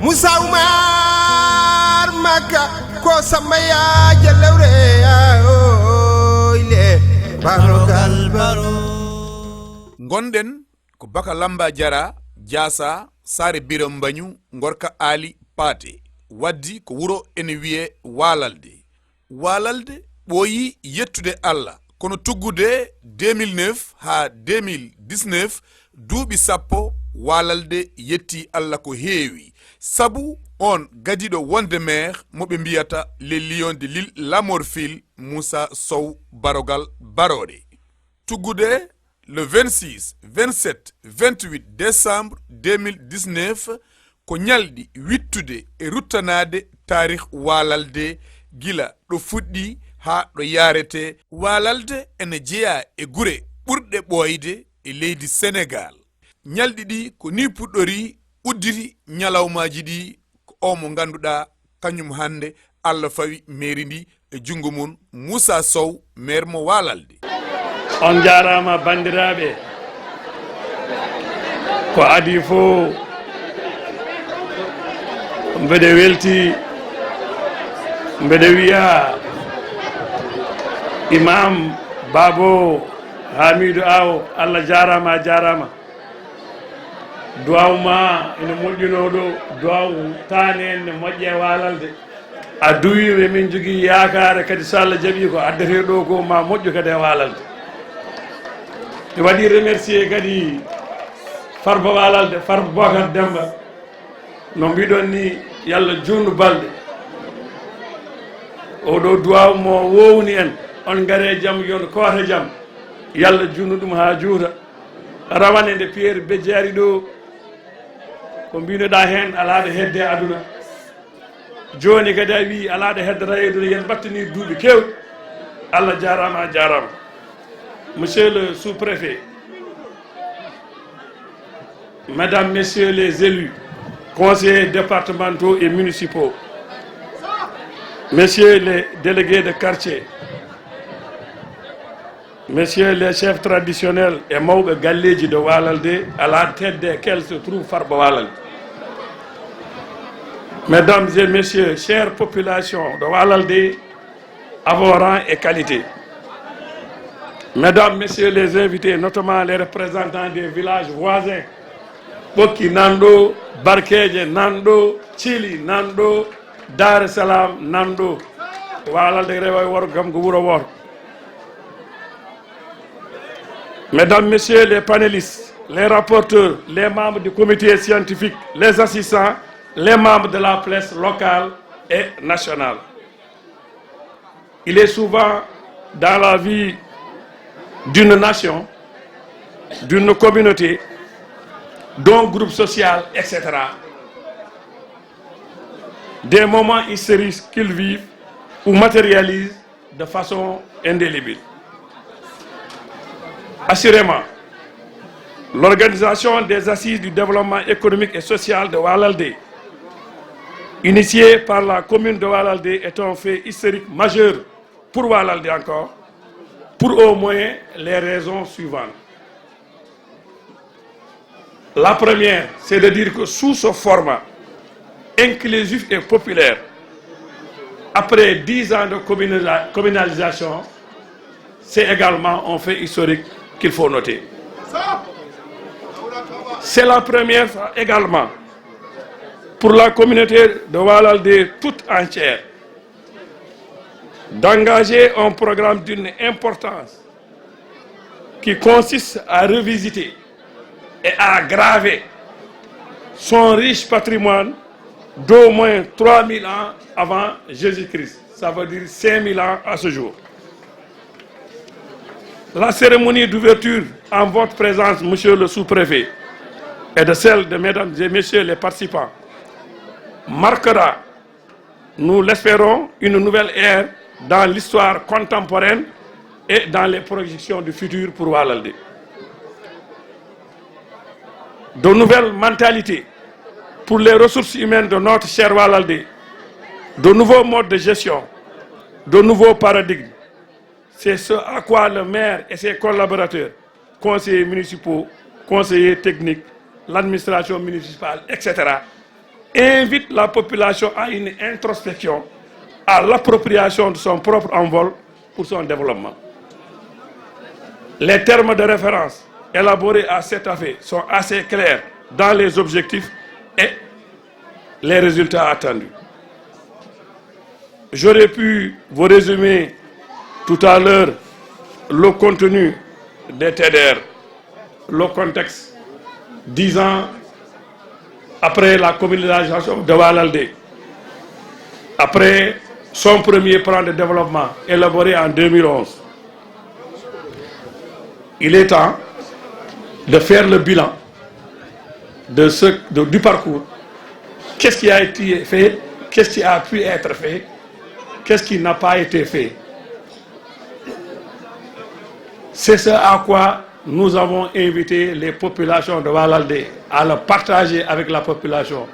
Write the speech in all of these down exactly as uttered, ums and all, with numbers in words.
Musa Umar Makka ko Samba Yaaja Lewre, a oyle Barogal Baro. Ngonɗen ko Baka Lamba Jara, Jaasa, Saare Biram Mbañu, Ngorka Aali Paate. Waddi ko wuro ene wiyee Waalalde. Waalalde ɓooyi yettude Allah, kono tuggude deux mille neuf haa deux mille dix-neuf, duuɓi sappo, Waalalde yetti Allah ko heewi. Sabu oon gadiiɗo wonde maire mo ɓe mbiyata le lion de l'île Lamorphile, Moussa Sow Barogal Baroɗe. Tuggude le vingt-six, vingt-sept, vingt-huit décembre deux mille dix-neuf, ko ñalɗi wittude e ruttanaade taarih Waalalde, gila ɗo fuɗɗi haa ɗo yaarete. Waalalde ene jeyaa e gure ɓurɗe ɓooyde e leydi Senegaal. Ñalɗi ɗi ko ni puɗɗori, udditi ñalawmaaji ɗi ko o mo ngannduɗaa kañum hannde Allah fawi mairie ndi e junngo mum, Moussa Sow, maire mo Waalalde. On njaaraama banndiraaɓe. Ko adii fof mbeɗe welti, mbeɗe wiya Imam Babo Hamidou Aw, Allah jaaraama, a jaaraama. Duwaw ma ene moƴƴunoo ɗo, duwaw taane en ne moƴƴe e Waalalde. A duwii, emin njogii yaakaare kadi, so Allah jaɓii, ko addetee ɗo ko ma moƴƴu kadi e Waalalde. Mi waɗi remercier kadi Farba Waalalde, Farba Bocar Demba. No mbiɗon ni, Yalla juutnu balɗe. Oɗo duwaw mo wowni en, on ngare jam, yon koote jam. Yalla juutnu ɗum haa juuta. Rawane nde Pierre Bejjaari ɗo, ko mbinoɗaa heen, alaa ɗo hedde aduna. Jooni kadi a wii alaa ɗo heddata e aduna, yen mbattani duuɓi keewɗi. Allah jaaraama, a jaaraama. Monsieur le sous-préfet, Mesdames, Messieurs les élus, conseillers départementaux et municipaux, Messieurs les délégués de quartier, Messieurs les chefs traditionnels et mawɓe galleeji de Waalalde, à la tête desquels se trouve Farba Waalalde. Mesdames et Messieurs, chère population de Waalalde, à vos rangs et qualités. Mesdames, Messieurs les invités, notamment les représentants des villages voisins, Ɓokki nan ɗo, Barkeeje nan ɗo, Cili nan ɗo, Dar es Salaam nan ɗo. Waalalde rewa e worgo kam ko wuro wooto. Mesdames, Messieurs les panélistes, les rapporteurs, les membres du comité scientifique, les assistants, les membres de la presse locale et nationale. Il est souvent dans la vie d'une nation, d'une communauté, d'un groupe social, et cetera, des moments historiques qu'ils vivent ou matérialisent de façon indélébile. Assurément, l'organisation des assises du développement économique et social de Waalalde, initiée par la commune de Waalalde, est un fait historique majeur pour Waalalde encore, pour au moins les raisons suivantes. La première, c'est de dire que sous ce format inclusif et populaire, après dix ans de communala-, communalisation, c'est également un fait historique qu'il faut noter. C'est la première fois également pour la communauté de Waalalde toute entière d'engager un programme d'une importance qui consiste à revisiter et à graver son riche patrimoine d'au moins trois mille ans avant Jésus-Christ. Ça veut dire cinq mille ans à ce jour. La cérémonie d'ouverture en votre présence, Monsieur le sous-préfet, et de celle de Mesdames et Messieurs les participants, marquera, nous l'espérons, une nouvelle ère dans l'histoire contemporaine et dans les projections du futur pour Waalalde. De nouvelles mentalités pour les ressources humaines de notre cher Waalalde, de nouveaux modes de gestion, de nouveaux paradigmes. C'est ce à quoi le maire et ses collaborateurs, conseillers municipaux, conseillers techniques, l'administration municipale, et cetera, invite la population à une introspection, à l'appropriation de son propre envol pour son développement. Les termes de référence élaborés à cet effet sont assez clairs dans les objectifs et les résultats attendus. J'aurais pu vous résumer tout à l'heure le contenu des T D R, le contexte, dix ans après la communalisation de Walalde, après son premier plan de développement élaboré en deux mille onze. Il est temps de faire le bilan de ce, de, du parcours. Qu'est-ce qui a été fait? Qu'est-ce qui a pu être fait? Qu'est-ce qui n'a pas été fait? C'est ce à quoi nous avons invité les populations de Walalde à le partager avec la population.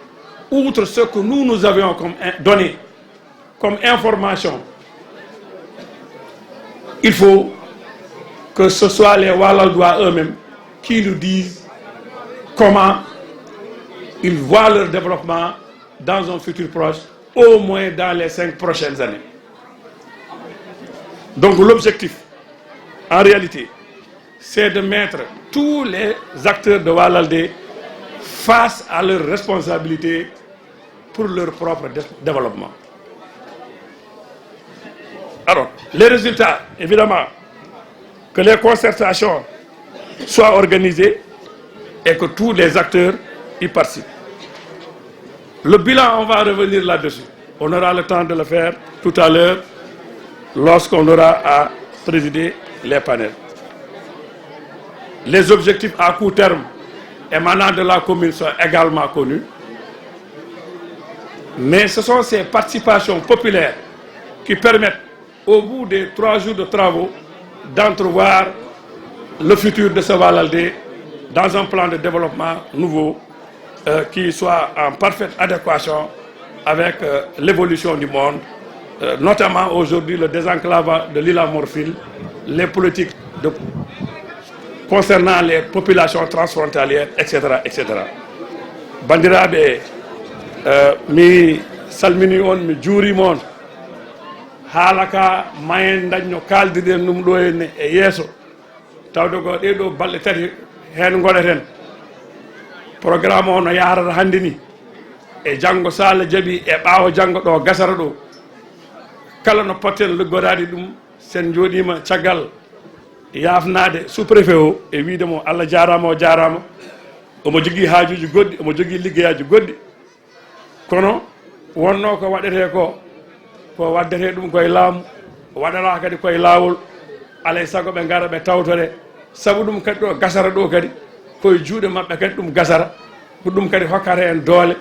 Outre ce que nous, nous avions comme in-, donné comme information, il faut que ce soit les Walaldois eux-mêmes qui nous disent comment ils voient leur développement dans un futur proche, au moins dans les cinq prochaines années. Donc l'objectif, en réalité, c'est de mettre tous les acteurs de Walalde face à leurs responsabilités pour leur propre dé-, développement. Alors, les résultats, évidemment, que les concertations soient organisées et que tous les acteurs y participent. Le bilan, on va revenir là-dessus. On aura le temps de le faire tout à l'heure lorsqu'on aura à présider les panels. Les objectifs à court terme émanant de la commune sont également connus, mais ce sont ces participations populaires qui permettent, au bout des trois jours de travaux, d'entrevoir le futur de ce Walalde dans un plan de développement nouveau, euh, qui soit en parfaite adéquation avec, euh, l'évolution du monde, euh, notamment aujourd'hui le désenclavement de l'île à Morphil, les politiques de, concernant les populations transfrontalières, et cetera, et cetera. Banndiraaɓe, euh, mi salmini on, mi juurima on. Haala ka, ma en ndañ no kaaldirɗen ɗum ɗo henne e yeeso. Tawde ko ɗee ɗoo balɗe tati heen ngoɗeten. Programme o no yahrata hannde ni. E janngo, so Allah jaɓi, e ɓaawo janngo ɗo gasata ɗo. Kala no potten liggodaade ɗum, sen njooɗiima caggal yaafnaade sous-préfet o e wiyde mo Allah jaaraama, o jaaraama. Omo jogii haajuuji goɗɗi, omo jogii liggeyaaji goɗɗi. Kono wonnoo ko waɗetee ko, ko waddetee ɗum koye laamu, waɗataa kadi koye laawol. Alaa e sago ɓe ngara ɓe tawtore. Sabu ɗum kadi ɗo gasata ɗo kadi, koye juuɗe maɓɓe kadi ɗum gasata. Ko ɗum kadi hokkata en doole,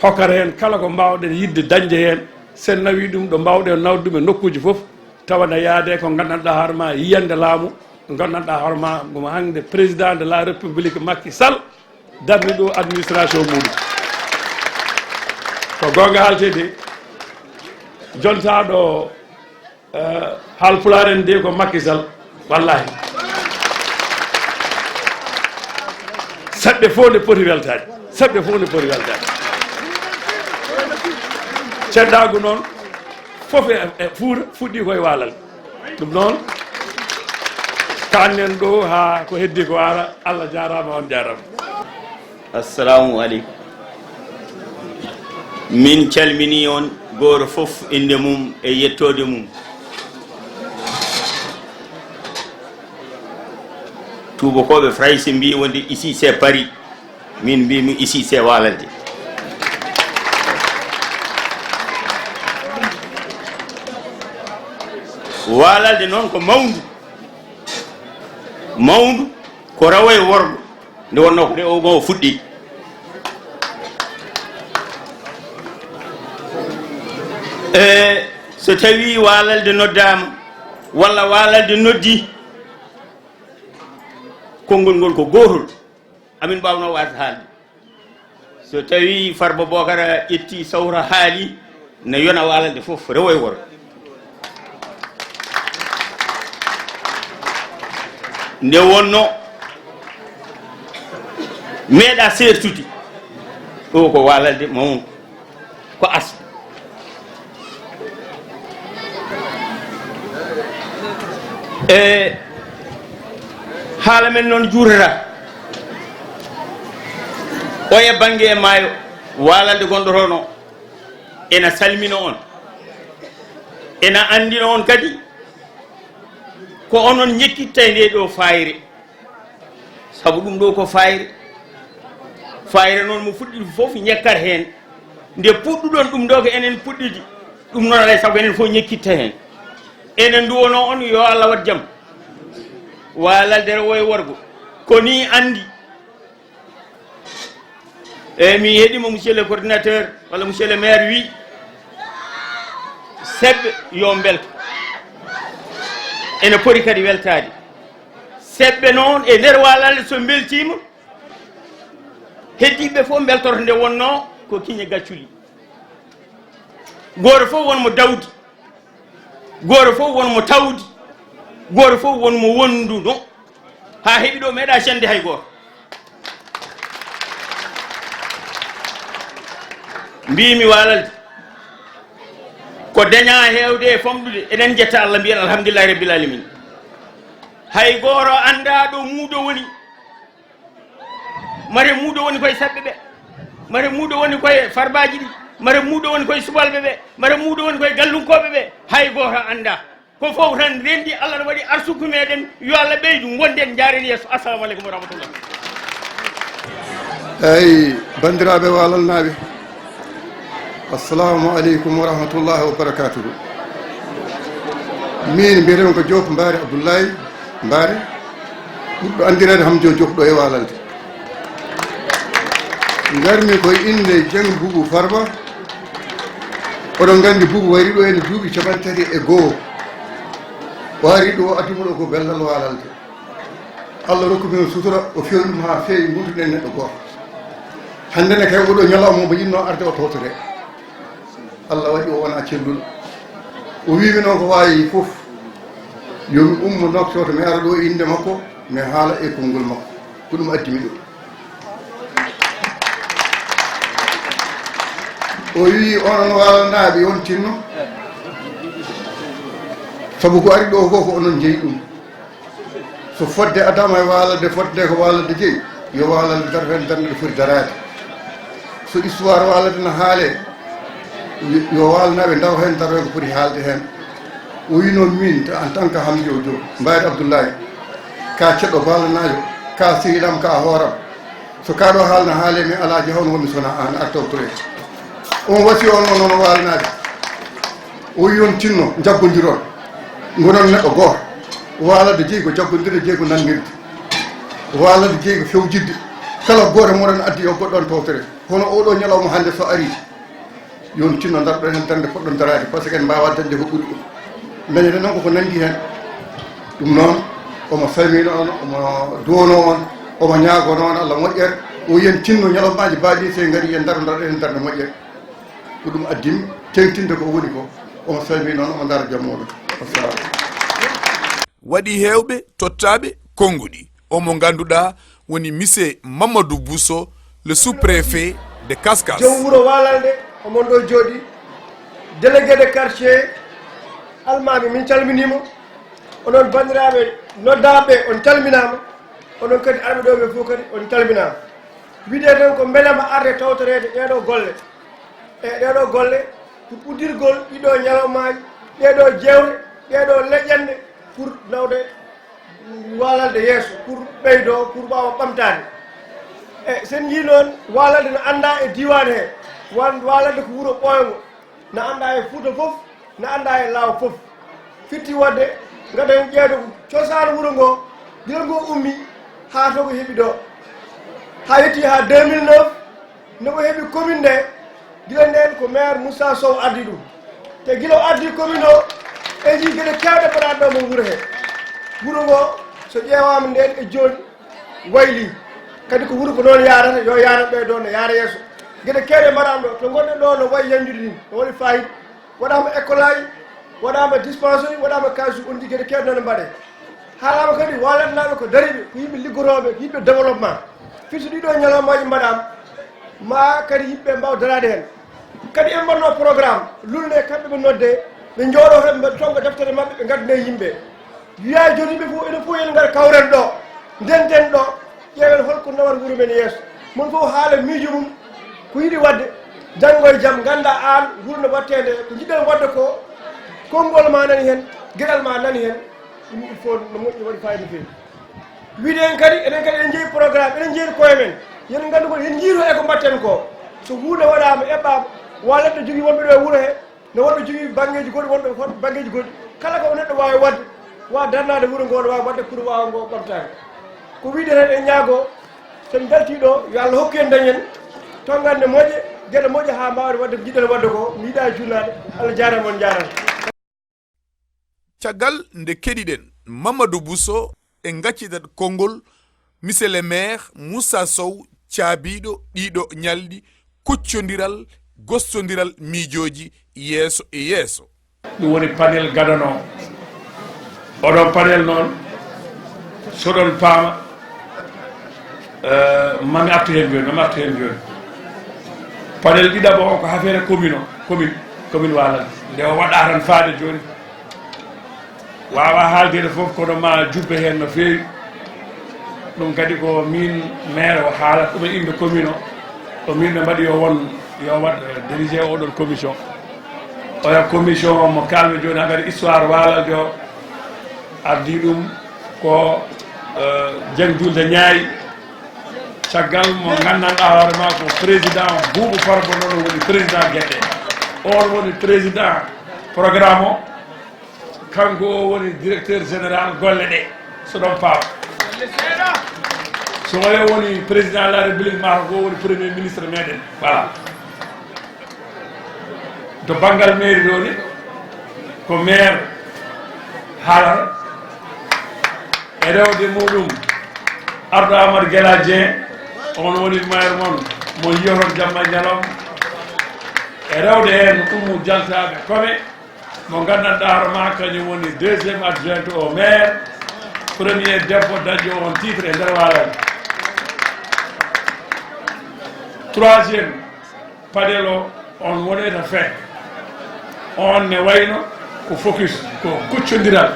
hokkata en kala ko mbaawɗen yiɗde dañde heen. Sen nawii ɗum ɗo mbaawɗen nawde ɗum e nokkuuji fof, tawa na yaade ko nganndanɗaa hoore ma yiyannde laamu, nganndanɗaa hoore ma ko hannde président de la République Macky Sall darni ɗo administration muɗum. Ko goonga haaltee de, jontaaɗo, eh, Haalpulaar en de ko Macky Sall, wallahi. Saɗde fof nde poti weltaade, saɗde fof nde poti weltaade. Ceddaagu noon, fof e, e Fuuta fuɗɗii koye Waalal. Ɗum noon, kaanen ɗo haa ko heddii ko ara. Allah jaaraama, on jaaraama. Assalamu aleykum. Min calmini on gooto fof innde mum e yettoode mum. Tuubakooɓe Farayse mbii wonde ici c'est Paris. Min mbiimi ici c'est Walalde. Walalde noon ko mawndu. Mawndu ko rewo e worgo. Nde wonnoo ko nde o mo fuɗɗi. E so tawii Walalde noddaama, walla Walalde noddi, konngol ngol ko gootol. Amin mbaawnoo waasde haalde. So tawii Farba Bookara ƴetti sawra haali, ne yona Walalde fof, rewo e worgo. Nde wonnoo meeɗa seertude, ɗo ko Walalde mawnu. Ko asli. E haala men noon juurata o e bannge e maayo waalalde gonɗo toon o, ena salmina on, ena anndina on kadi ko onon ñekkitta e nde ɗo faayre. Sabu ɗum ɗo ko faayre. Faayre noon mo fuɗɗi fof ñekkat heen. Nde puɗɗuɗon ɗum ɗo ko enen puɗɗidi. Ɗum noon alay sago enen fof ñekkitta heen. Enen nduwono on yo Allah waɗ jam. Waalalde rewo e worgo. Ko ni anndi. Eyyi, mi heɗima monsieur le coordinateur walla monsieur le maire wi seɓɓe yo mbelto. Ene poti kadi weltaade. Seɓɓe noon e nder waalalde so mbeltiima, heddiiɓe fof mbeltoto nde wonno ko kiñe gacculi. Gooto fof won mo dawdi. Gooto fof won mo tawdi. Gooto fof won mo wonduno. Haa heɓi ɗo meeɗa cende hay gooto. Mbimi waalalde. Ko daña heewde e famɗude. Eɗen njetta Allah mbiyen alhamdulillahi rabbil alamin. Hay gooto annda ɗo muudo woni. Mare muudo woni koye saɓɓe ɓe. Mare muudo woni koye farbaaji ɗi. Mare muudo woni koye subalɓe ɓe. Mare muudo woni koye gallunkooɓe ɓe. Hay gooto annda. Ko fof tan renndi Allah no waɗi arsuku meɗen. Yo Allah ɓeydu ngonden njaaren yeeso. Assalamu aleykum wa rahmatullah. Eyi, banndiraaɓe waalalnaaɓe, assalamu aleykum wa rahmatullahi wa barakatuhu. Min mbiyetee ko Diop Mbaari Abdoulaye Mbaari, ɓurɗo anndireede Hamjo Diop ɗo e waalalde. Ngarmi ko e innde Jeng Bubu Farba. Oɗon nganndi Bubu wayri ɗo ene duuɓi capanɗe tati e goo. O ari ɗo, o addi mo ɗo ko bellal waalalde. Allah rokki mo sutura, o fewi ɗum haa fewi, ngontuɗen neɗɗo gooto. Hannde ne kay oɗo ñalawma mo yinno arde o tawtore. Allah waɗi o wona celluɗo. O wiimi noon ko waawi fof, yo mi ummo noktoto mi ara ɗo innde makko, mi haala e konngol makko. Ko ɗum addi mi ɗo. O wii, onon waalanaaɓe, on tinno. Sabu ko ari ɗo ko, ko onon jeyi ɗum. So fodde adama e waalalde, fodde ko waalalde jeyi, yo waalalde daro heen darnde ɗo foti daraade. So histoire waalalde no haalee, yo, yo waalanaaɓe ndaw heen daro heen ko foti haalde heen. O wii noon, min, en tant que Hamjo Diop, Mbaari Abdoulaye, ka ceɗɗo baalanaajo, ka sehil am, ka hooram. So ka ɗo haalna haale, mi alaa jahon wonmi sona aan, ar tawtoye. On wasi on, on, on waalanaaɓe. O wii on tinno, njaggondiron. Ngonon neɗɗo gooto. Waalalde jeyi ko jaggondirde, jeyi ko nanndirde. Waalalde jeyi ko fewjidde. Kala gooto moɗon addi yo goɗɗo on tawtore. Kono oɗo ñalawma hannde so ari, yo on tinno darɗon heen darnde poɗɗon daraade, par ce que en mbaawaa dañde ko ɓuri ɗum. Dañeten noon koko nanndi heen. Ɗum noon, omo salmino on, omo duwono on, omo ñaagono on Allah moƴƴere. O yen tinno ñalawmaaji baaɗi, so en ngari yen daro, daroɗen heen darnde moƴƴere. Ko ɗum addi mi teŋtinde ko o woni ko. Omo salmino on, omo daro jam muɗum. Wassalam. Waɗi heewɓe tottaaɓe konnguɗi. Omo ngannduɗaa woni Monsieur Mamadou Bousso, le sous-préfet de Kaskas. Joom wuro Waalalde, omon ɗo jooɗi. Délégué de quartier, Almaami, min calminiima. Onon banndiraaɓe noddaaɓe, on calminaama. Onon kadi arɓe ɗo ɓe fof kadi, on calminaama. Wiyde tan ko mbelema arde tawtoreede ɗeeɗo golle. E ɗeeɗo golle, pour uddirgol ɗiɗo ñalawmaaji, ɗeeɗo jeewte, ɗeeɗo leƴƴannde, pour nawde Waalalde yeeso, pour ɓeydo, pour ɓaawa ɓamtaade. E sen njii noon, Waalalde no anndaa e diiwaan he. Wan-, Waalalde ko wuro ɓooyngo, no anndaa e Fuuta fof, no anndaa e Laaw fof. Firti waɗde, ngaɗen ƴeewde ko cosaan wuro ngo, gila ngo ummi, haa to ko heɓi ɗo. Haa yetti haa deux mille neuf, nde o heɓi commune nde, gila ndeen ko maire Moussa Sow addi ɗum. Te gila o addi commune o, en njii geɗe keewɗe mbaɗaaɗe ɗo mo wuro he. Wuro ngo, so ƴeewaama ndeen e jooni, wayli. Kadi ko wuro ko noon yaarata, yo yaara ɓeydo, no yaara yeeso. Geɗe keewɗe mbaɗaama ɗo, to ngonɗen ɗo no wayi yanjude ni, no waɗi fayida. Waɗaama école aji, waɗaama dispensaire, waɗaama kaalis, on njii geɗe keewɗe noon mbaɗee. Haalaama kadi, Waalalnaaɓe ko dariiɓe, ko yimɓe liggotooɓe, yimɓe développement. Firti ɗiɗo ñalawmaaji mbaɗaama, ma kadi yimɓe mbaaw daraade heen. Kadi en mbaɗno programme, lulnde kamɓe ɓe nodde, ɓe njooɗo tan, ɓe tonga deftere maɓɓe, ɓe ngaddane yimɓe. Wiya jooni ɓe fof, enen fof en ngar kawren ɗo, ndenten ɗo, ƴeewen holko nawata wuro men yeeso. Mon fof haala miijo mum, ko yiɗi waɗde, janngo e jam, ngannda aan wuro no waɗtee nde, ko njiɗɗen waɗde ko, konngol ma nani heen, geɗal ma nani heen, ɗum il faut no moƴƴi, waɗi fayida no feewi. Wiide en kadi, enen kadi en jeyi programme, enen jeyi koye men. Yen nganndu ko, yen njiiru e ko mbaɗten ko. So huunde waɗaama, eɓɓaama, wa neɗɗo jogii wonɓe ɗo e wuro he, no wonɓe jogii banngeeji goɗɗi, wonɓe fot banngeeji goɗɗi. Kala ko neɗɗo waawi waɗde, waawa darnaade wuro ngo, no waawi waɗde pour waawa ngo ɓamtaade. Ko wiide tan en ñaago, so en njaltii ɗo, yo Allah hokku en dañen tongande moƴƴe, geɗe moƴƴe haa mbaawde waɗde ko njiɗɗen waɗde ko. Mi yiɗaa juulnaade. Allah jaaraama, on njaaraama. Caggal nde keɗiɗen Mamadou Bousso, en ngaccidat konngol Monsieur le maire Moussa Sow, caabiiɗo ɗiiɗo ñalɗi, kuccondiral, gostondiral miijooji yeeso e yeeso. Ɗum woni panel gadano. Oɗon panel noon, soɗon paama, mami artu heen jooni, mami artu heen jooni. Panel ɗiɗaɓo o ko affaire commune o, commune, commune Walal. Nde o waɗa tan faade jooni. Waawaa haaldeede fof, kono ma jubbe heen no feewi. Ɗum kadi ko miin maire o haalata ɗum e innde commune o. Ko miin ɓe mbaɗi yo won, yo waɗ dirigé oɗon commission. Oya commission o mo kaalmi jooni affaire histoire Walal jo, ardii ɗum ko Dieng Julde Ñaayi. Caggal mo nganndanɗaa hoore ma ko président Boubou Farba, noon woni président geɗe, oon woni président programme o. Kanko o woni directeur général golle ɗe, so ɗon paam. So oyo woni président de la république, ma ko woni premier ministre meɗen. Voilà. To banngal mairie ɗo ni, ko maire haalata. E rewde muɗum, arɗo Amadou Gela Dieng, on woni maire mon, mo yiyoton jamma e ñalawma. E rewde heen Oumou Dialtaɓe Kome, mo nganndanɗaa hoore ma, kañum woni deuxième adjointe au maire, premier debbo dañɗo on titre e nder Walal. Troisième panel o, on wonata fin. On ne wayno ko focus, ko kuccondiral.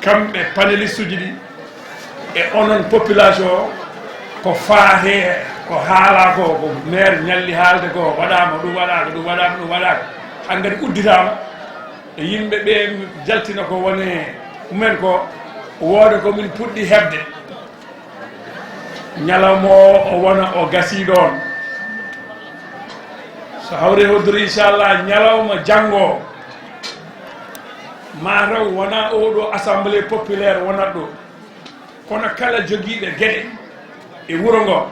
Kamɓe panelistes uji ɗi, e onon population o, ko faate ko haala ko, ko maire ñalli haalde ko, waɗaama ɗum, waɗaaka ɗum, waɗaama ɗum, waɗaaka. Hankadi udditaama e yimɓe ɓe, jaltina ko woni mumen ko, wooda ko min puɗɗi heɓde. Ñalawma o, o wona o gasii ɗoon. So hawre hoddori, inchallah, ñalawma janngo o, mataw wona oɗo assemblée populaire wonat ɗo, kono kala jogiiɓe geɗe e wuro ngo,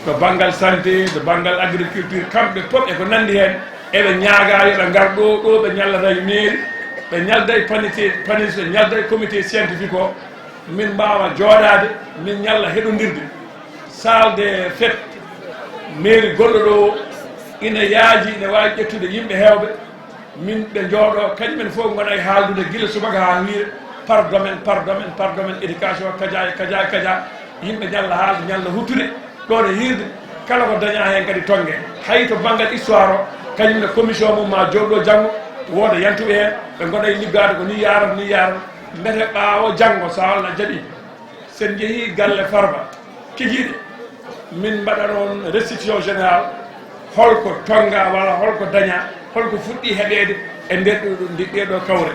to banngal santé, to banngal agriculture, kamɓe pop e ko nanndi heen, eɓe ñaagaa yo ɓe ngar ɗo, ɗo ɓe ñallata e mairie, ɓe ñalda e panité, paniste, ɓe ñalda e comité scientifique o, min mbaawa jooɗaade, min ñalla heɗondirde. Salle des fêtes mairie gonɗo ɗo o ina yaaji, ina waawi ƴettude yimɓe heewɓe, min ɓe njooɗo, kañum en fof ngona e haaldude gila subaka haa hiire, par domaine, par domaine, par domaine, éducation, kaja e kaja e kaja, yimɓe ñalla haalde, ñalla huutude, ɗoon e hiirde, kala ko dañaa heen kadi tonnge. Hay to banngal histoire o, kañum ne commission mum ma jooɗo janngo, wooda yantuɓe heen, ɓe ngoɗa e liggaade ko ni yaarata, ni yaarata, mbete ɓaawo janngo, so Allah jaɓi, so en njehii galle Farba, kikiiɗe, min mbaɗa noon restitution générale, holko tonnga walla holko daña, holko fuɗɗi heɓeede e nder ɗo, ɗo, ɗee ɗo kawre.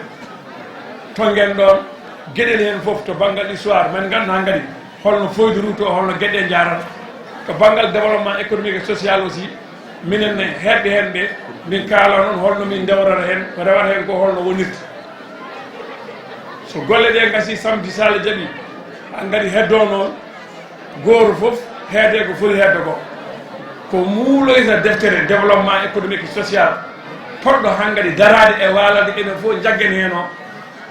Tonngen ɗoon geɗel heen fof to banngal histoire, men ngannda hankadi holno feuille de route o, holno geɗe njaarata. To banngal développement économique et social aussi, minen ne heɓɓe heen ɓe, min kaala noon holno min ndewrata heen, ko rewata heen ko holno wonirta. So golle ɗe ngasi, samedi so Allah jaɓi, hankadi heddo noon, gooto fof heede ko foti heedde ko. Ko muuloyta deftere développement économique et social, potɗo hankadi daraade e waalande, enen fof njaggen heen o.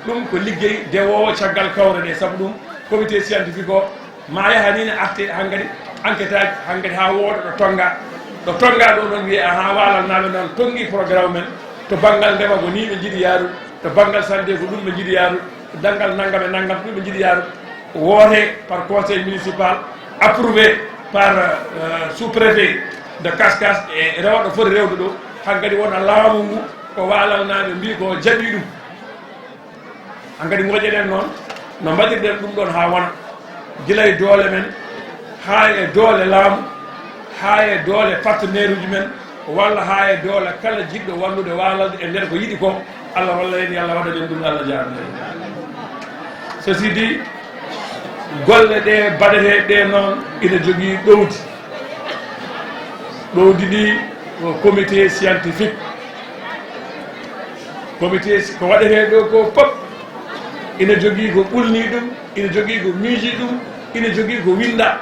Ɗum ko liggey dewoowo caggal kawre ɗe, sabu ɗum comité scientifique o ma yaha ni ne arte hankadi, enquête aji hankadi haa wooda ɗo tonnga. Ɗo tonnga ɗo noon wiyee, ahaa, Waalalnaaɓe noon tonngi programme men to banngal ndema, ko ni ɓe njiɗi yaarude, to banngal santé ko ɗum ɓe njiɗi yaarude, to banngal nanngam e nanngam ko ɗum ɓe njiɗi yaarude. Woote par conseil municipal, approuvé par, euh, sous-préfet, Nde kaskas e rewa ɗo foti rewde ɗo, hankadi wona laamu ngu ko waalalnaaɓe mbii ko jaɓii ɗum. Hankadi ngoƴeɗen noon no mbaɗirɗen ɗum ɗoon haa wona, gila e doole men, haa e doole laamu, haa e doole partenaire uji men, walla haa e doole kala jiɗɗo wallude waalalde e nder ko yiɗi ko. Allah walla en, yo Allah waɗan en ɗum, Allah jaarna en. Ceci dit, golle ɗe mbaɗetee ɗe noon ina jogii ɗowdi. Ɗowdi ndi ko comité scientifique. Comité ko waɗetee ɗo ko fof ina jogii ko ɓulnii ɗum, ina jogii ko miijii ɗum, ina jogii ko winndaa.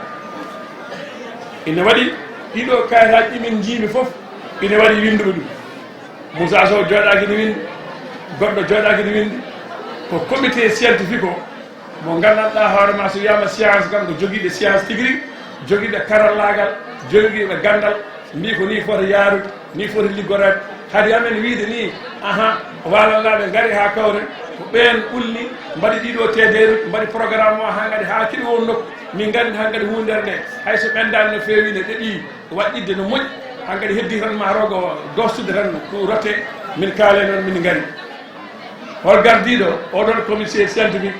Ina waɗi ɗiɗo kayitaaji ɗi min njiimi fof, ina waɗi winnduɓe ɗum. Moussa Sow jooɗaaki ne winndi, goɗɗo jooɗaaki ne winndi. Ko comité scientifique o, mo nganndanɗaa hoore ma, so wiyaama science kam, ko jogiiɓe science tigi rigi, jogiiɓe karallaagal, jogiiɓe ganndal, mbii ko nii foti yaarude, nii foti liggoreede. Hade amen wiide nii, aha, waalalnaaɓe ngari haa kawren, ko ɓeen ɓulni, mbaɗi ɗiɗo teedeeruuji, mbaɗi programme o haa ngadi haa keɓi won nokku. Min nganndi haa ngadi huundere nde, hay so ɓenndaani no feewi, ne ɗeɓi waɗɗitde no moƴƴi. Hankadi heddi tan ma rogo dostude tan ko rotte, min kaale noon min ngari. Hol gardiiɗo oɗon comité scientifique?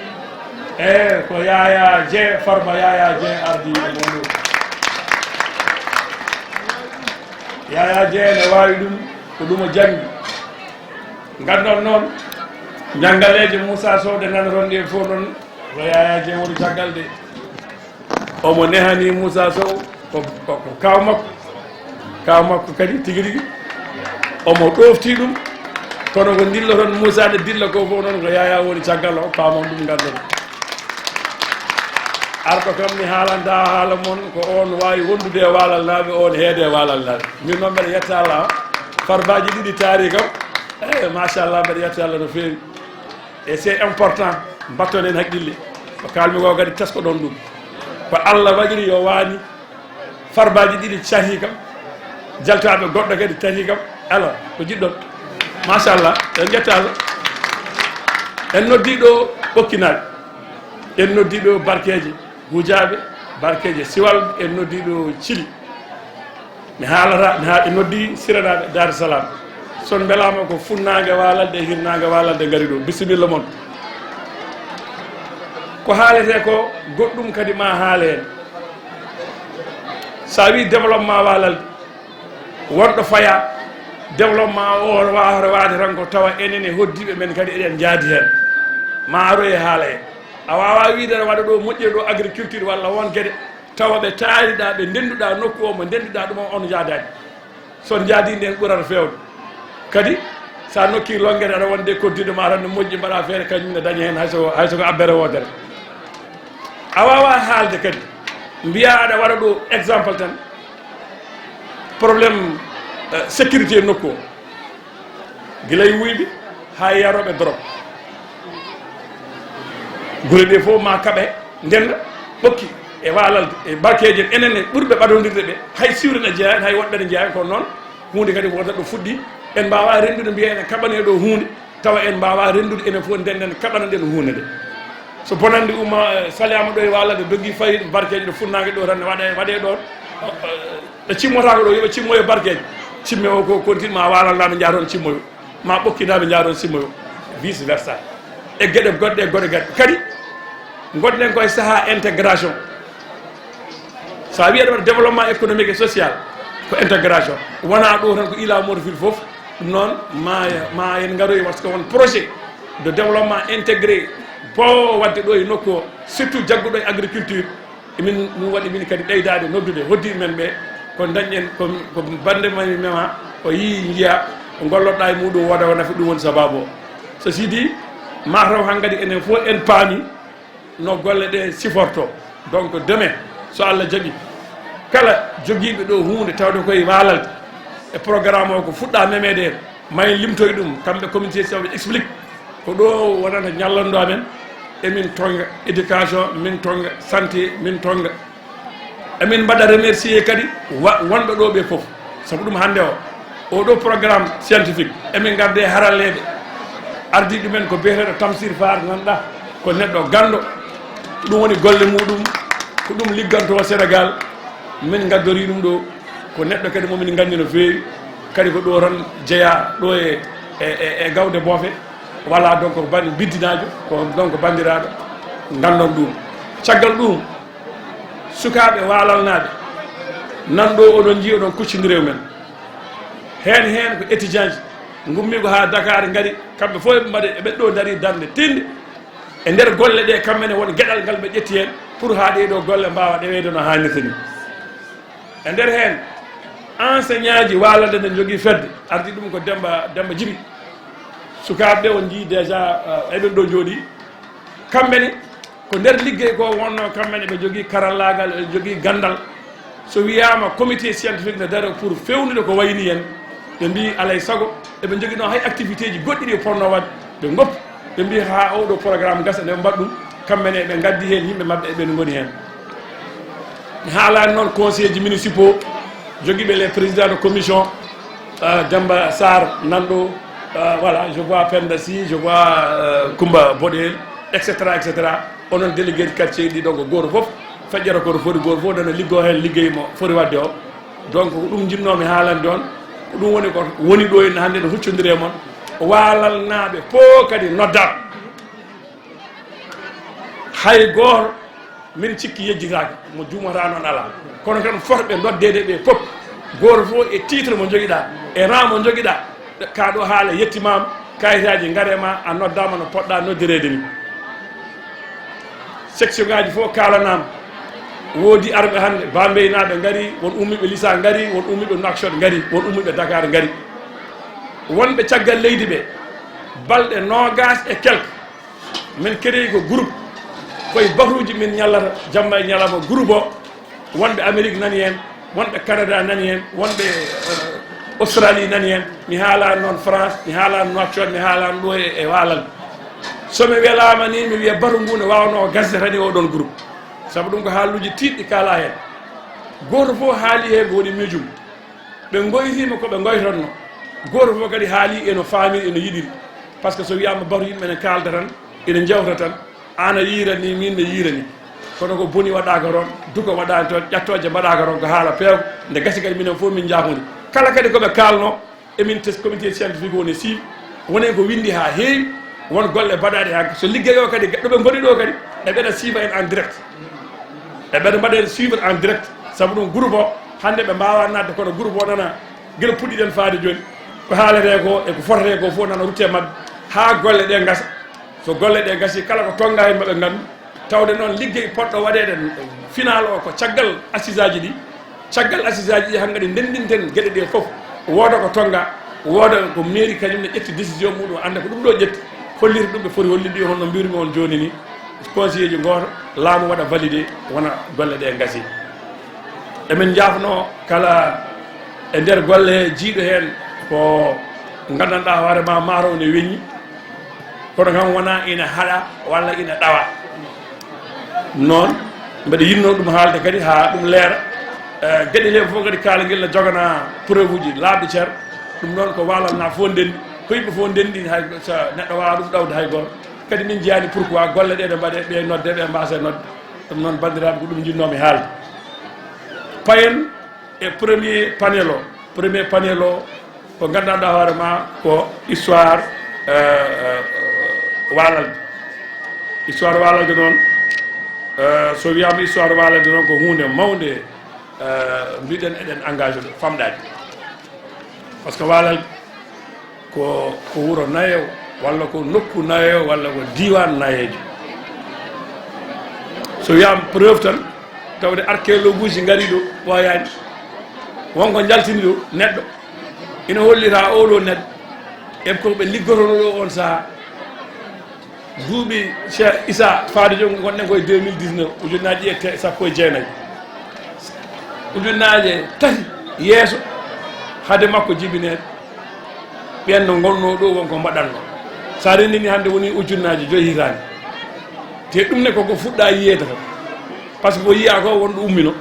E ko Yaya Dieng, Farba Yaya Dieng ardiiɗo mon ɗo. Yaya Dieng ne waawi ɗum, ko ɗum o janngi. Nganndon noon, janngaleeje Moussa Sow ɗe nganndon ɗe fof noon, ko Yaya Dieng woni caggal de. Omo nehani Moussa Sow ko, ko, ko kaaw makko. Kaaw makko kadi tigi rigi omo ɗoofti ɗum. Kono ko ndilloton Moussa nde dilla ko fof noon ko Yaya woni caggal o, paamon ɗum, nganndon. Arɗo kam mi haalanta haala mon ko on waawi wondude e waalalnaaɓe, on heede e waalalnaaɓe. Min noon mbeɗa yetta Allah, farbaaji ɗiɗi taari kam. Eyi, machallah, mbeɗa yetta Allah no feewi. E c'est important, mbatton heen haqqille. Ko kaalmi ko kadi teskoɗon ɗum. Ko Allah waɗiri yo waani, farbaaji ɗiɗi cahii kam, jaltaaɓe goɗɗo kadi tarii kam. Alors, ko jiɗɗon? Machallah, en njetta Allah. En noddii ɗo Ɓokkinaaɓe, en noddii ɗo Barkeeje Hujaaɓe, Barkeeje Siwal, en noddii ɗo Cili. Mi haalata, mi haal, en noddii Siranaaɓe Dar es Salaam. So on mbelaama ko funnaange waalalde e hirnaange waalalde ngari ɗo. Bisimilla mon. Ko haaletee ko goɗɗum kadi ma haale heen. So a wii développement waalalde, wonɗo faya, développement o waawata waade tan ko tawa enen e hoddiiɓe men kadi eɗen njaadi heen. Ma aroye haala heen. A waawaa wiide aɗa waɗa ɗo moƴƴere ɗo agriculture walla won geɗe, tawa ɓe taariɗaa, ɓe ndennduɗaa nokku o, mo ndennduɗaa ɗum o, on njaadaani. So on njaadii, ndeen ɓurata feewde. Kadi, so a nokkii lonngere, aɗa wonde e koddiiɗo ma tan, ne moƴƴi, mbaɗa feere, kañum ne daña heen, hay so, hay so ko abbere woodere. A waawaa haalde kadi, mbiyaa aɗa waɗa ɗo exemple tan, problème, eh, sécurité nokku o. Gila e wuyɓe haa e yarooɓe dorog. Gure ɗe fof ma kaɓe ndennda, ɓokki e waalalde, e barkeeje, enen e ɓurɓe ɓadondirde ɓe, hay siwre ne jeyaa heen, hay woɗɓe ne jeyaa heen, kono noon huunde kadi wota ɗo fuɗɗi. En mbaawaa renndude mbiya ene kaɓanee ɗo huunde, tawa en mbaawaa renndude enen fof ndennden kaɓana ɗen huunde nde. So bonannde umma, eh, saliyaama ɗo e waalalde, doggi fayi barkeeje ɗo funnaange ɗo tan ne waɗee, waɗee ɗoon. Eh, ɓe cimmotaako ɗo, yo ɓe cimmoyo barkeeje. Cimme o ko kontin ma waalalnaaɓe njaha toon cimmoyo, ma ɓokkinaaɓe njaha toon cimmoyo, vice versa. E geɗe goɗɗe, e goɗe gaɗe. Kadi, ngonɗen ko e sahaa intégration. So a wiyat waɗa développement économique et social, ko intégration. Wonaa ɗo tan ko Ila Morphil fof, ɗum noon ma, ma en ngaroy, parce que won projet de développement intégré boowo waɗde ɗo e nokku o, surtout jagguɗo e agriculture. Emin, ɗum waɗi min kadi ɓeydaade noddude hoddiiɓe men ɓe, ko dañɗen, ko, ko bannde men mema, o yii, njiya, ko ngollotɗaa e muɗum wooda ko nafi, ɗum woni sabaabu o. Ceci dit, mataw hankadi enen fof en paami no golle ɗe siforto. Donc demain, so Allah jaɓi, kala jogiiɓe ɗo huunde tawde koye waalalde e programme o ko fuɗɗa memeede en, ma en limtoy ɗum, kamɓe comité science explique, ko ɗo wonata ñallanndo amen, emin tonga éducation, min tonga santé, min tonga. Emin mbaɗa remercier kadi wa-, wonɓe ɗo ɓe fof, sabu ɗum hannde o, oɗo programme scientifique, emin ngarde haralleeɓe, ardii ɗumen ko biyeteeɗo Tamsir Fall, ngannduɗaa ko neɗɗo ganndo, ɗum woni golle muɗum, ko ɗum ligganto Sénégal, min ngaddori ɗum ɗo. Ko neɗɗo kadi mo min nganndi no feewi, kadi ko ɗo tan jeyaa, ɗo e, e, e, e Gawde Boofe. Voilà, donc, ko ban-, biddinaajo, ko donc banndiraaɗo, nganndon ɗum. Caggal ɗum, sukaaɓe waalalnaaɓe nan ɗo, oɗon njii, oɗon kuccondiri e men. Heen heen ko étudiant ji, ngummi ko haa Dakar ngari, kamɓe fof eɓe mbaɗa, eɓe ɗo ndarii darnde tiiɗnde. E nder golle ɗe, kamɓe ne won geɗal ngal ɓe ƴetti heen pour haa ɗee ɗoo golle mbaawa ɗeweede no haanirta ni. E nder heen, enseignant ji waalalde nde njogii fedde, ardi ɗum ko Demba, Demba Jibi. Sukaaɓe ɓe on njii déjà, eh, eɓen ɗo njooɗii. Kamɓe ne, ko nder liggey ko wonnoo, kamɓe ne ɓe njogii karallaagal, ɓe njogii ganndal. So wiyaama comité scientifique ne daro pour feewnude ko wayni en, ɓe mbii alay sago, eɓe njogii noon hay activité ji goɗɗi ɗi ɓe potnoo waɗde, ɓe ngoppi, ɓe mbii haa oo ɗoo programme gasa, nde ɓe mbaɗa ɗum, kamɓe ne ɓe ngaddi heen yimɓe maɓɓe, eɓe ngoni heen. Mi haalaani noon conseillers ji municipaux, jogiiɓe les présidents de commission, euh, Demba Sarr nan ɗo, euh, voilà, je vois Penda Sy, je vois, euh, Koumba Boɗel, et cetera, et cetera. Onon délégué ji quartier ɗi ɗo, ko gooto fof feƴƴata ko to foti, gooto fof nana liggoo heen liggey mo foti waɗde o. Donc, ko ɗum njinnoomi haalande on. Ko ɗum woni ko woni ɗo, en hannde no huccondiri e mon. Waalalnaaɓe fof kadi noddaama. Hay gooto, min cikki yejjitaaka, mo juumata noon alaa. Kono kam, fotɓe noddeede ɓe fof, gooto fof e titre mo njogiɗaa, e rang mo njogiɗaa, ka ɗo haala yettimaama, kayitaaji ngare ma, a noddaama no poɗɗaa noddireede ni. Section ngaaji fof kaalanaama. Woodi arɓe hannde, Bambeynaaɓe ngari, won ummiiɓe Lissa ngari, won ummiiɓe Nouakchott ngari, won ummiiɓe Dakar ngari. Wonɓe caggal leydi ɓe, balɗe noogaas e quelque, min créé ko groupe, koye batuuji min ñallata, jamma e ñalawma, groupe o, wonɓe Amérique nani heen, wonɓe Canada nani heen, wonɓe, eh, Australie nani heen. Mi haalaani noon France, mi haalaani Nouakchott, mi haalaani ɗo e, e Waalalde. So mi welaama ni, mi wiya batu ngu ne waawnoo gasde tan e oɗon groupe. Sabu ɗum ko haaluuji tiiɗɗi kaalaa heen. Gooto fof haali heen ko woni miijum. Ɓe ngoytiima ko ɓe ngoytotnoo. Gooto fof kadi haali eno faamiri, eno yiɗiri. Par ce que so wiyaama batu, yimɓe ne kaalda tan, ene njewta tan, aan a yiirani, miin mi yiirani. Kono ko boni waɗaaka toon, duko waɗaani toon, ƴattooje mbaɗaaka toon, ko haala peewka. Nde gasi kadi minen fof min njaafondi. Kala kadi ko ɓe kaalnoo, emin tes-, comité scientifique o ne siibi, woni ko winndi haa heewi, won golle mbaɗaaɗe haa. So liggey o kadi, ɗo ɓe ngoni ɗo kadi, eɓe mbaɗa suivre en en direct. Eɓe mbaɗa en suivre en direct. Sabu ɗum groupe o, hannde ɓe mbaawaa naatde, kono groupe o nana, gila puɗɗiɗen faade jooni, ko haaletee ko e ko fotetee ko fof nana rutte e maɓɓe, haa golle ɗe ngasa. So golle ɗe ngasi, kala ko tonngaa heen, maɓe nganndu. Tawde noon, liggey poɗɗo waɗeede final o ko caggal assiseaji ɗi. Caggal assiseaji ɗi, hankadi ndenndinten geɗe ɗe fof. Wooda ko tonngaa, wooda ko mairie kañum ne ƴetti décision muɗum, annda ko ɗum ɗo ƴetti, hollirta ɗum ɓe foti hollirde, hono no mbirmi on jooni ni. Conseiller ji gooto, laamu waɗa validé, wona golle ɗe ngasi. Emin njaafnoo kala e nder golle jiiɗo heen ko nganndanɗaa hoore ma, maaro ne weññi, kono kam wonaa ina haɗa walla ina ɗawa. Noon, mbeɗa yiɗnoo ɗum haalde kadi haa ɗum leera. Eh, geɗe ɗe fof kadi kaalangel ne jogana preuve uji laaɓɗi cer. Ɗum noon ko waalalnaa fof ndenndi, ko yimɓe fof ndenndi, hay so neɗɗo waawaa ɗum ɗawde hay gooto. Kadi min njiyaani pourquoi golle ɗe ɗe mbaɗee, ɓe nodde, ɓe mbaasa nodde. Ɗum noon, banndiraaɓe, ko ɗum njinnoomi haalde. Payen e premier panel o. Premier panel o ko nganndanɗaa hoore ma ko histoire, euh, euh, Waalalde. Histoire Waalalde noon, euh, so wiyaama histoire Waalalde noon ko huunde mawnde, euh, mbiɗen eɗen engagé ɗo famɗaade. Par ce que Waalalde ko, ko wuro nayeewo, walla ko nokku nayeewo, walla ko diiwaan nayeejo. So wiyaama preuve tan, tawde archéologue uji ngarii ɗo, ɓooyaani. Won ko njaltini ɗo neɗɗo. Ina hollira oo ɗoo neɗɗo, e ko ɓe liggotonoo ɗo oon sahaa. Duuɓi Cheikh Issa faade jooni, ngonɗen ko e deux mille dix-neuf, ujunnaaji e te-, sappo e jeenayi. Ujunnaaje tati yeeso hade makko jibineede, ɓeen no ngonnoo ɗo, won ko mbaɗatnoo. So a renndini hannde, woni ujunnaaje joyi hitaande. Te ɗum ne ko ko fuɗɗaa yiyeede tan. Par ce que ko yiyaa ko, won ɗo ummino.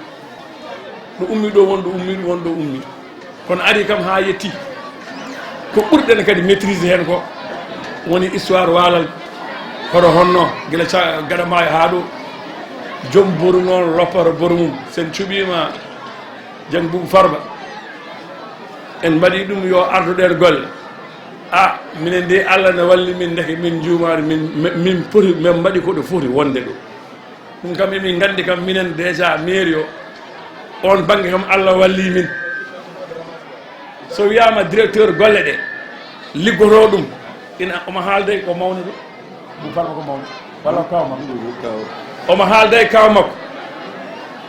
Ɗo ummi ɗo, won ɗo ummi, won ɗo ummi. Kono ari kam haa yetti. Ko ɓurɗen kadi maîtrise heen ko woni histoire Waalalde. Hoto honno, gila ca-, Gaɗa Maayo haa ɗo. Joom boru noon loppata boru mum. Sen cuɓiima Jang Buubu Farba, En mbaɗi ɗum yo ardu ɗeen golle. A, minen de, Allah ne walli min, ndeke min njuumaani, min, min poti, min mbaɗi ko ɗo foti wonde ɗo. Ɗum kam emin nganndi kam, minen déjà mairie o, oon bannge kam Allah walli min. So wiyaama directeur golle ɗe, liggotoo ɗum, ina omo haalde ko mawni ɗum. Ɗum farba ko mawni. Walla kaw makko. Omo haalda e kaw makko.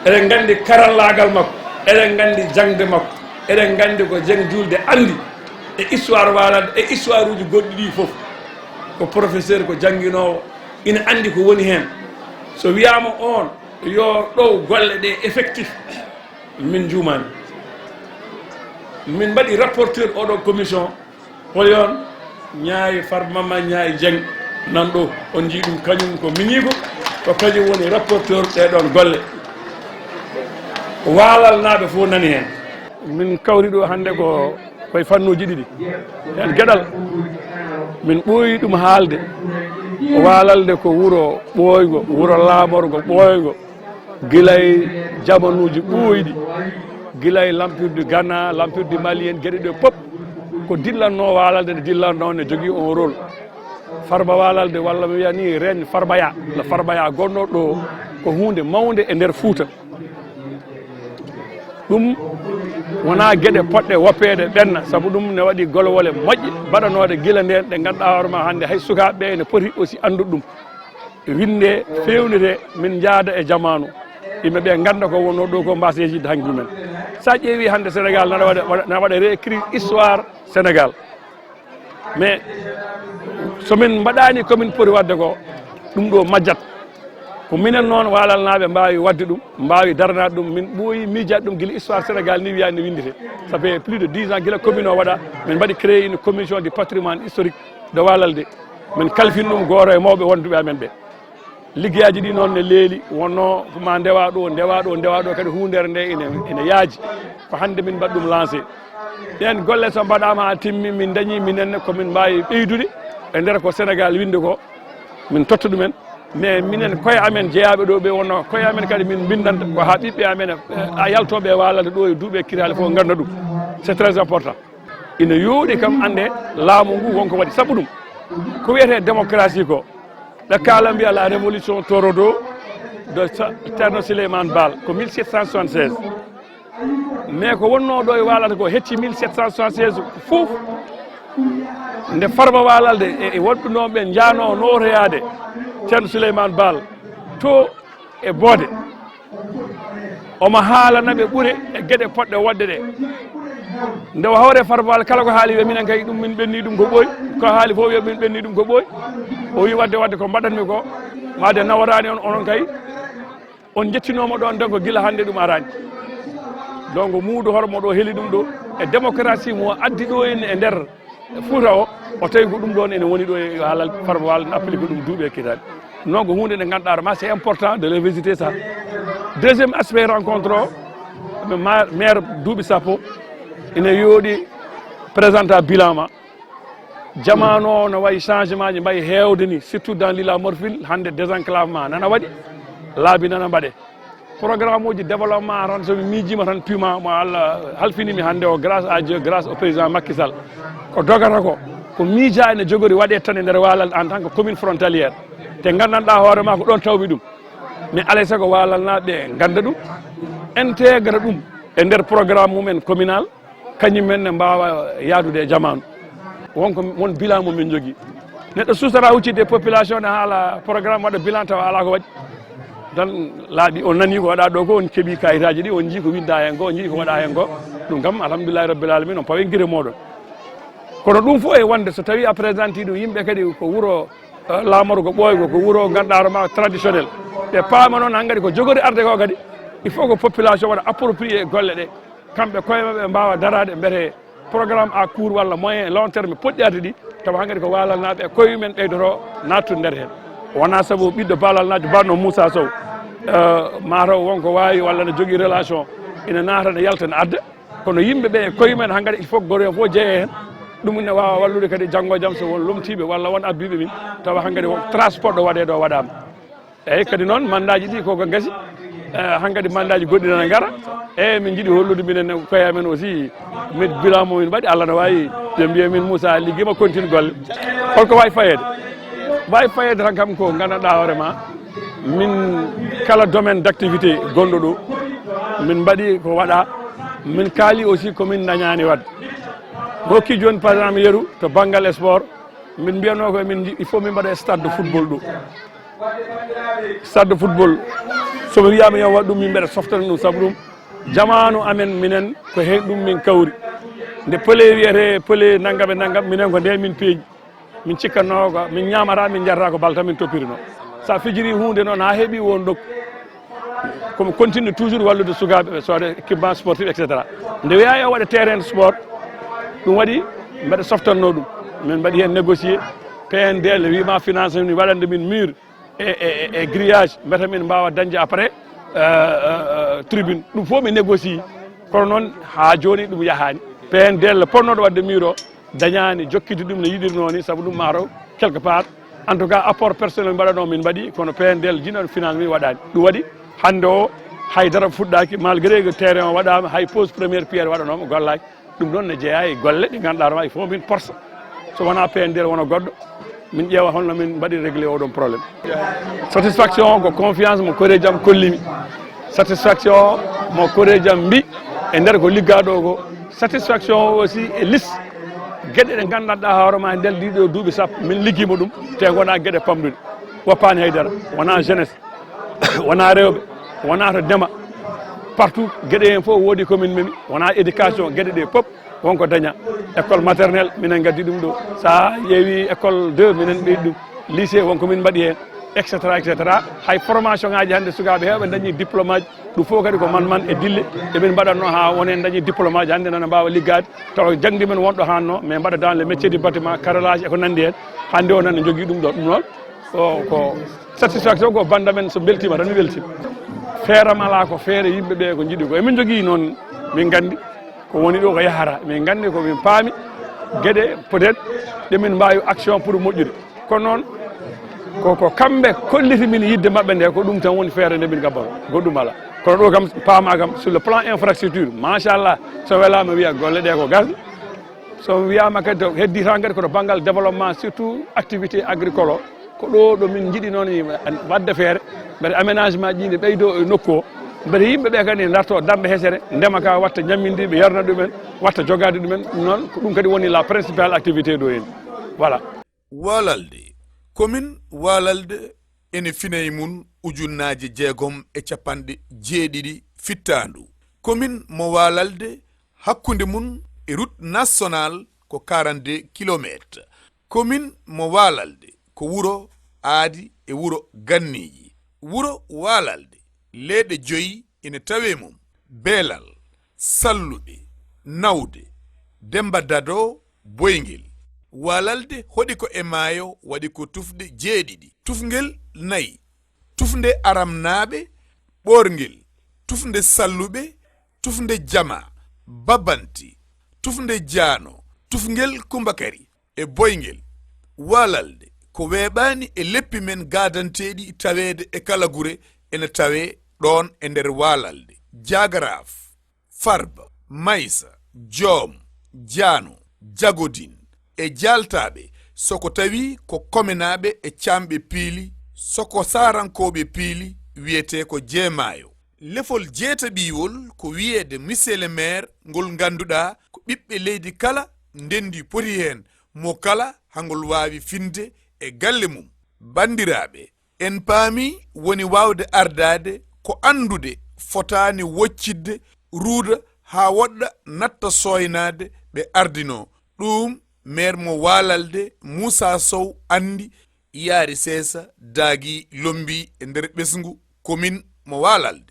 Eɗen nganndi karallaagal makko. Eɗen nganndi jaŋde makko. Eɗen nganndi ko jeŋ juulde anndi e histoire waalande, e histoire uji goɗɗi ɗi fof. Ko professeur, ko jannginoowo, ina anndi ko woni heen. So wiyaama oon, yo ɗow golle ɗe effectif, min njuumaani. Min mbaɗi rapporteur oɗo commission, holi on Ñaay Farba Mama Ñaay Jeŋ nan ɗo, on njii ɗum, kañum ko miniigo, ko kañum woni rapporteur ɗee ɗoon golle. Waalalnaaɓe fof nani heen. Min kawri ɗo hannde ko koye fannuuji ɗiɗi. Heen geɗal, min ɓooyi ɗum haalde. Waalalde ko wuro ɓooygo, wuro laamorgo ɓooygo, gila e jamanuuji ɓooyɗi, gila e l'Empire du Ghana, l'Empire du Mali, en geɗe ɗe pop, ko dillanno Waalalde, nde dillanno, ne jogii on rôle. Farba Waalalde, walla mi wiya ni, règne Farbaya, no Farbaya gonno ɗo, ko huunde mawnde e nder Fuuta. Ɗum wonaa geɗe poɗɗe woppeede ɓenna, sabu ɗum ne waɗi golwole moƴƴe mbaɗanooɗe gila ndeen, ɗe ngannduɗaa hoore ma hannde hay sukaaɓe ɓe ene poti aussi anndude ɗum. Winnde feewnete, min njaada e jamaanu, yimɓe ɓe ngannda ko wonnoo ɗo ko, mbaasa yejjitde hankki mumen. So a ƴeewi hannde Sénégal, nana waɗa, waɗa, nana waɗa réécrire histoire Sénégal. Mais so min mbaɗaani ko min poti waɗde ko, ɗum ɗo majjat. Ko minen noon waalalnaaɓe mbaawi waɗde ɗum, mbaawi daranaade ɗum. Min ɓooyi miijaade ɗum gila histoire Sénégal ni wiyaani no winndete. Ça fait plus de dix ans gila commune o waɗa, min mbaɗi créé une commission du patrimoine historique de Waalalde. Min kalfini ɗum gooto e mawɓe wonduɓe amen ɓe. Liggeyaaji ɗi noon ne leeli, wonno ko ma ndewa ɗo, ndewa ɗo, ndewa ɗo, kadi huundeere nde ene, ene yaaji. Ko hannde min mbaɗi ɗum lancé. Ɗeen golle so mbaɗaama haa timmi, min ndañi minen ne ko min mbaawi ɓeydude e nder ko Sénégal winndi ko, min totta ɗumen. Mais minen koye amen jeyaaɓe ɗo ɓe, wonno koye amen kadi min mbinndanta ko haa ɓiɓɓe amen, eh, a yaltooɓe e Waalalde ɗo e duuɓi e kiraali fof ngannda ɗum. C'est très important. Ina yooɗi kam annde laamu ngu wonko waɗi. Sabu ɗum, ko wiyetee démocratie ko, ɓe kaala mbiya la révolution torodo de Sa-, Ceerno Souleymane Baal, ko mille sept cent soixante-seize. Mais ko wonnoo ɗo e Waalalde ko hecci mille sept cent soixante-seize fof, nde Farba Waalalde e, e woɗɓe noon ɓe njaanoo nootoyaade Ceerno Souleymane Baal to e Boode. Omo haalana ɓe ɓure e geɗe poɗɗe woɗɗe ɗe. Nde o hawre Farba Waal, kala ko haali wiya minen kay ɗum min ɓenni ɗum ko ɓooy, ko haali fof wiya min ɓenni ɗum ko ɓooy. O wi waɗde, waɗde ko mbaɗatmi ko, waɗde naworaani on, onon kay on njettinooma ɗoon, donc gila hannde ɗum araani. Donc muudo hormo ɗo heli ɗum ɗo e démocratie mo addi ɗo en e nder Fuuta o, o tawi ko ɗum ɗoon ene woni ɗo e haalal Farba Waal, ne applique ɗum duuɓi e kitaali. Non, ko huunde nde ngannduɗaa ma, c'est important de revisiter ça. Deuxième aspect rencontre o, ma-, maire duuɓi sappo, ene yooɗi présenta bilan ma. Jamaanu o no wayi changement ji mbayi heewde ni, surtout dans l'île à Morphil, hannde désenclavement nana waɗi, laabi nana mbaɗe. Programme uji développement tan, so mi miijiima tan, piment mo Allah halfini mi hannde o, grâce à Dieu, grâce au président Macky Sall, ko dogata ko, ko miija ene jogori waɗeede tan e nder Waal en tant que commune frontalière. Te nganndanɗaa hoore ma ko ɗoon tawmi ɗum. Mais alay sago waalalnaaɓe ɓe ngannda ɗum, intégra ɗum e nder programme mumen communal, kañum men ne mbaawa yahdude e jamaanu. Won ko, won bilan mo min njogii. Neɗɗo suusata huccitde e population ne haala programme, waɗa bilan tawa alaa ko waɗi. Tan laaɓi, on nanii ko waɗaa ɗo ko, on keɓii kayitaaji ɗi, on njii ko winndaa heen ko, on njii ko waɗaa heen ko. Ɗum kam, alhamdulillahi rabbil alamin, on pawi gite mooɗon. Kono ɗum fof e wonde, so tawii a présentii ɗum yimɓe kadi ko wuro, eh, laamorgo ɓooygo, ko wuro ngannduɗaa hoore ma traditionnel. Ɓe paama noon hankadi ko jogori arde ko kadi, il faut que population waɗa approprié golle ɗe. Kamɓe koye maɓɓe mbaawa daraade, mbiyetee programme à court walla moyen et long terme poɗɗi arde ɗi, tawa hankadi ko waalalnaaɓe e koye mumen ɓeydoto naattude nder heen. Wonaa sabu ɓiɗɗo baalalnaajo mbaɗno Moussa Sow, eh, mataw won ko waawi walla ne jogii relation, ina naata, ne yalta, ne adda. Kono yimɓe ɓe e koye mumen hankadi, il faut que gooto heen fof jeyee heen. Ɗum ina waawa wallude kadi janngo e jam so won lomtiiɓe walla won abbiiɓe min, tawa hankadi won trace poɗɗo waɗeede o waɗaama. Eeyi, kadi noon, mandaaji ɗi koko gasi. Eh, hankadi mandaaji goɗɗi nana ngara. E min njiɗi hollude minen koye amen aussi. Min bilan mo min mbaɗi, Allah no waawi. Ɓe mbiya min Moussa liggiima, continue golle. Holko waawi fayeede? Waawi fayeede tan kam ko nganndanɗaa hoore ma. Min kala domaine d'activité gonɗo ɗo, min mbaɗi ko waɗa. Min kaali aussi ko min dañaani waɗde. Mi hokki jooni par exemple yeru to banngal sport. Min mbiyatnoo ko min nji-, il faut min mbaɗa stade de football ɗo. Stade de football, so mi wiyaama yo waɗ ɗum, min mbeɗa softana ɗum, sabu ɗum jamaanu amen minen ko heen ɗum min kawri. Nde pelé wiyetee pelé nanngam e nanngam, minen ko nde min peeñi. Min cikkatnoo ko min ñaamata, min njarata ko bal tan min toppirino. So a fijiri huunde noon haa heɓi won ɗo, komi continue toujours wallude sukaaɓe ɓe sooda équipement sportif, et cetera. Nde wiyaa yo waɗe terrain de sport, ɗum waɗi mbeɗa softannoo ɗum. Min mbaɗi heen négocier, P N D L wiima finance ni waɗande min mur e, e, e, e grillage, mbete min mbaawa dañde après, euh, euh, euh, tribune. Ɗum fof mi négocier. Kono noon haa jooni ɗum yahaani. P N D L potnooɗo waɗde mur o dañaani jokkitde ɗum no yiɗirnoo ni, sabu ɗum maa taw quelque part. En tout cas, apport personnel mbaɗanoo min mbaɗi, kono P N D L jiɗno finance min waɗaani. Ɗum waɗi hannde o haydara fuɗɗaaki, malgré que terrain o waɗaama, hay pose première pierre waɗanooma, gollaaki. Ɗum ɗoon ne jeyaa e golle ɗe ngannduɗaa hoore ma, il faut min porsa. So wonaa P N D L wona goɗɗo, min ƴeewa holno min mbaɗi réglé oɗon problème. Satisfaction o ko confiance mo koreeji am kollimi. Satisfaction o mo koreeji am mbi e nder ko liggaaɗo o ko. Satisfaction o aussi e liste geɗe ɗe nganndanɗaa hoore ma e nder ɗiɗo duuɓi sappo min liggiima ɗum, te ngonaa geɗe pamɗuɗe. Woppaani haydara, wonaa jeunesse, wonaa rewɓe, wonaa to ndema. Partout, geɗe heen fof woodi ko min memi, wonaa éducation, geɗe ɗe fof wonko daña. École maternelle, minen ngaddi ɗum ɗo. So a ƴeewi école deux, minen ɓeydi ɗum. Lycée, wonko min mbaɗi heen, et cetera, et cetera. Hay formation ngaji hannde sukaaɓe heewɓe dañi diplôme aji. Ɗum fof kadi ko man man e dille ɗe min mbaɗatno haa won heen dañi diplôme aji hannde nana mbaawa liggaade. Tawa jaŋde men wonɗo hanno, mais mbaɗa dans le métier du bâtiment, carrelage e ko nanndi heen. Hannde o nana jogii ɗum ɗo. Ɗum noon, ko, ko satisfaction, ko bannda men so mbeltiima tan mi weltima. Feere am alaa ko feere yimɓe ɓe ko njiɗi ko. Emin njogii noon, min nganndi ko woni ɗo ko yahata. Min nganndi ko min paami geɗe peut-être ɗe min mbaawi action pour moƴƴude. Kono noon, ko, ko kamɓe kolliti min yidde maɓɓe nde, ko ɗum tan woni feere nde min ngabbata. Goɗɗum alaa. Kono ɗo kam, paama kam, sur le plan infrastructure, machallah, so welaama wiya golle ɗe ko gasɗe. So wiyaama kadi to heddi tan kadi ko to banngal développement, surtout activité agricole o, ko ɗo, ɗo min njiɗi noon waɗde feere, mbele aménagement ji ne ɓeydo e nokku o, mbele yimɓe ɓe kadi darto darnde hesere, ndema ka watta ñammindiiɓe, yarna ɗumen, watta jogaade ɗumen. Ɗum noon, ko ɗum kadi woni la principale activité ɗo heen. Voilà. Waalalde, commune Waalalde ene fina e mum ujunnaaje jeegom e capanɗe jeeɗiɗi fittaandu. Commune mo Waalalde, hakkunde mum e route nationale ko quarante-deux kilomètres. Commune mo Waalalde ko wuro aadi e wuro ganniiji. Wuro Waalalde, leeɗe joyi ina tawee mum: Beelal, Salluɓe, Nawde, Demba Dado, Boyngel. Waalalde hoɗi ko e maayo, waɗi ko tufɗe jeeɗiɗi. Tufngel nayi, tufnde Aramnaaɓe, Ɓoorngel, tufnde Salluɓe, tufnde Jama, Babanti, tufnde Jaano, tufngel Kumbakari e Boyngel. Waalalde ko weeɓaani e leppi men gaadanteeɗi taweede e kala gure, ene tawee ɗoon e nder Waalalde. Jaagaraaf, Farba, Maysa, Joom, Jaano, Jagodin e Jaaltaaɓe, so ko tawi ko Komenaaɓe e Caamɓe Piili, so ko Saarankooɓe Piili, wiyetee ko Jeemaayo. Lefol jeetaɓiiwol ko wiyeede Monsieur le Maire, ngol ngannduɗaa ko ɓiɓɓe leydi kala ndenndi poti heen, mo kala hangol waawi finde e galle mum. Banndiraaɓe, en paami woni waawde ardaade ko anndude fotaani woccitde, ruuda haa woɗɗa natta sooynaade ɓe ardinoo. Ɗuum meer mo Waalalde Muusaa Sow anndi, yaari seesa, daagii, lommbii e nder ɓesngu commune mo Waalalde.